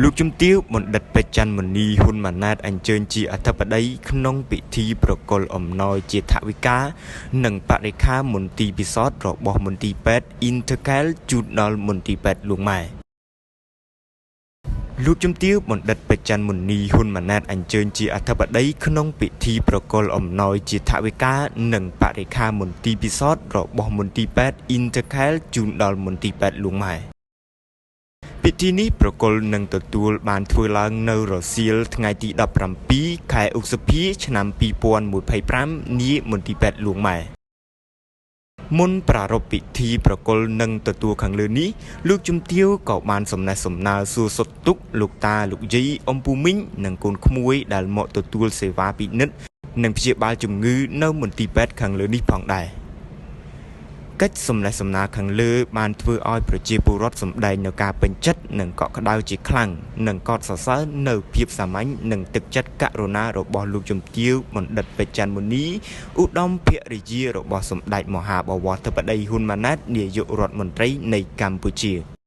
លោកជំទាវបណ្ឌិតពេជ្រច័ន្ទមុនីហ៊ុនម៉ាណែតអញ្ជើញជាអធិបតីក្នុងពិធីប្រគល់អំណោយជាថវិកានិងបរិក្ខារមន្ទីរពិសោធន៍របស់មន្ទីរពេទ្យអ៊ីនធើកែលជូនដល់មន្ទីរពេទ្យលួងម៉ែ។ លោកជំទាវបណ្ឌិតពេជ្រច័ន្ទមុនីហ៊ុនម៉ាណែតអញ្ជើញជាអធិបតីក្នុងពិធីប្រគល់អំណោយជាថវិកានិងបរិក្ខារមន្ទីរពិសោធន៍របស់មន្ទីរពេទ្យអ៊ីនធើកែលជូនដល់មន្ទីរពេទ្យលួងម៉ែ។ ពិធីនេះប្រគល់និងទទួលបានធ្វើឡើងនៅរសៀលថ្ងៃទី17ខែឧសភាឆ្នាំ2025នាមន្ទីរពេទ្យលួងម៉ែ។ មុនប្រារព្ធពិធីប្រគល់និងទទួលខាងលើនេះលោកជំទាវក៏បានសំណេះសំណាលសួរសុខទុក្ខលោកតាលោកយាយអ៊ំពូមីងនិងកូនក្មួយដែលមកទទួលសេវាពិនិត្យនិងព្យាបាលជំងឺនៅមន្ទីរពេទ្យខាងលើនេះផងដែរ។ កិច្ចសំណេះសំណាលខាងលើបានធ្វើឲ្យប្រជាពលរដ្ឋសម្ដែងនូវការពេញចិត្តនិងកក់ក្ដៅជាខ្លាំងនិងកោតសរសើរនៅភាពសាមញ្ញនិងទឹកចិត្តករុណារបស់លោកជំទាវបណ្ឌិតពេជ្រច័ន្ទមុនីឧត្តមភរិយារបស់សម្ដេចមហាបវរធិបតីហ៊ុនម៉ាណែតនាយករដ្ឋមន្ត្រីនៃកម្ពុជា។